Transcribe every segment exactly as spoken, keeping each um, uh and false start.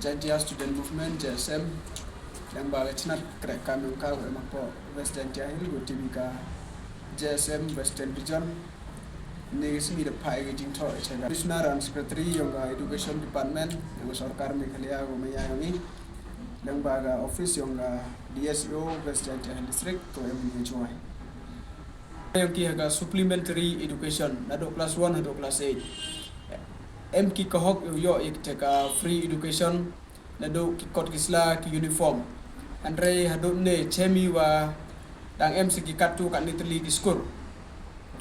Jaintia Student Movement, J S M, lyngba ka chnat kreh kam yong ka, em hapoh West Jaintia Hills, ko T V ka J S M Western Region, ne ka simi da phai ka jingthoh ïa ka Commissioner and Secretary yong ka Education Department yong ka sorkar Meghalaya, ko maya yong i, lyngba ka office yong ka D S E O West Jaintia Hills District, ko em ni Jowai. Yong ki ha ka supplementary education naduh class one haduh class eight, em ki ka hok ïoh ïa ka free education, naduh ki kot ki sla, ki uniform. Hynrei haduh ne chem i wa dang em sa ki katto katne tylli ki skur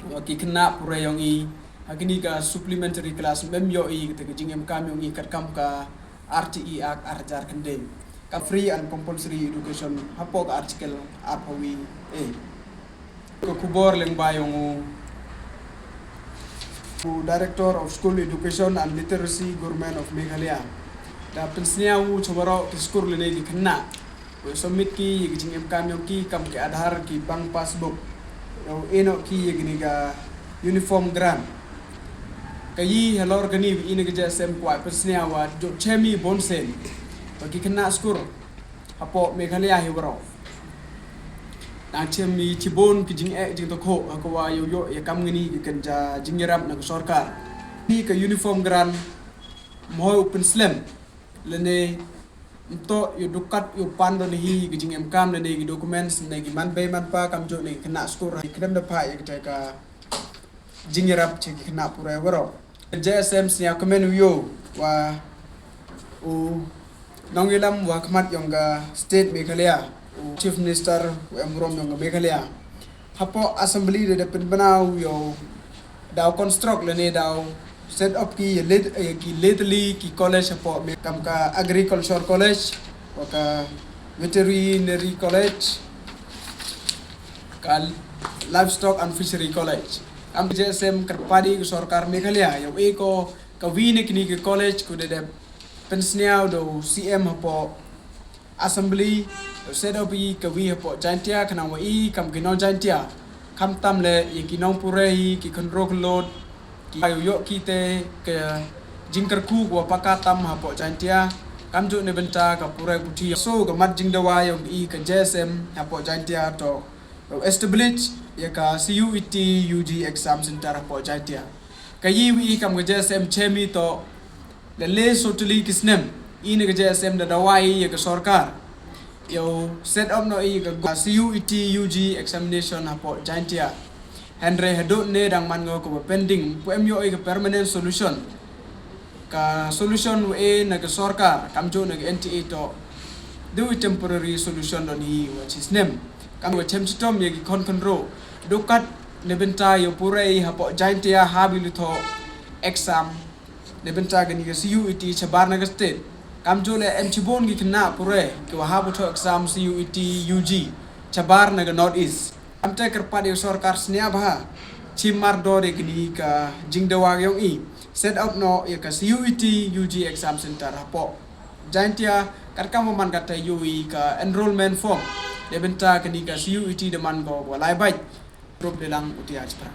wa ki khynnah pure yong i ha kini ka supplementary class, mem ïoh i kata ka jingem kam yong i katkam ka R T E Act ar hajar khyndai, ka free and compulsory education hapoh ka article arphew A. Ka khubor lyngba yong u, u Director of School Education and Literacy, Government of Meghalaya, da pynsngew u cha waroh ki skur lane ki khynnah, u submit ki ïa ki jingem kam yong ki kam ki Aadhaar, ki bank passbook, u ïoh ki ïa kini ka uniform grant. Ka i halor kani, i na ka J S M kwah pynsngew wa jong chem i bun sien wa ki khynnah skur hapoh Meghalaya hi waroh. Nang chem i chibun ki jingeh jingthoh ha ka wa ïoh ïoh ïa kam ngini ki kynja jingïarap na ka sorkar. Ni ka uniform grant, mo u pynslem lane mto ïoh dukat ïoh pan don hi ki jingem kam lane ki documents ne ki man bei man pa, kamjooh ne ki khynnah skur, ki khlem da phah ïa kita ka jingïarap cha ki khynnah pure waroh. J S M sniaw kmen u ïoh wa u nongïalam wa khmat yong ka state Meghalaya, u Chief Minister, u em burom yong ka Meghalaya, hapoh assembly da da pynbna u ïoh daw construct lane daw set up ki ïa let, ïa ki letali ki college hapoh Me-, kam ka Agriculture College, wa ka Veterinary College, ka Livestock and Fishery College. Kam J S M kyrpad ïa ka sorkar Meghalaya ïoh e ko ka wi na kini ki college, ko da da pynsngew da u C M hapoh assembly, ïoh set up i ka wi hapoh Jaintia, khnang wa i kam ki nong Jaintia, khamtam le ïa ki nong pure hi, ki khynroo khyllood, ki ïoh ïoh kita ka jingkyrkhu ko wa paka tam hapoh Jaintia, kamjooh na bynta ka pure puthi. So ka mat jingdawa yong i ka J S M hapoh Jaintia to establish ïa ka C U E T U G exam center hapoh Jaintia. Ka i wi i kam ka J S M chem i to le le so tylli ki snem, i na ka J S M da dawa i ïa ka sorkar ïoh set up noh i ka C U E T U G examination hapoh Jaintia. Hynrei haduh ne dang man ngo ko ba pending, ko em ïoh i ka permanent solution. Ka solution wa e na ka sorkar, kamjooh na ka N T A to, du i temporary solution don hi wa chi snem. Kam wa chem chitom ïa ki khon khynroo, dukat na bynta ïoh pure i hapoh Jaintia haba i thoh exam na bynta kani ka C U E T chabar na ka state. Kamjooh le em chibun ki khynnah pure ki wa hap thoh exam C U E T U G chabar na ka North East. Am te kyrpad ïa ka sorkar sniaw bha, chim mardor ïa kini ka jingdawa yong i, set up noh ïa ka C U E T U G exam center hapoh Jaintia, katkam wa man kata ïoh i ka enrollment form na bynta kani ka C U E T da man ko wa lai bait. Rup de lang u tia chipra.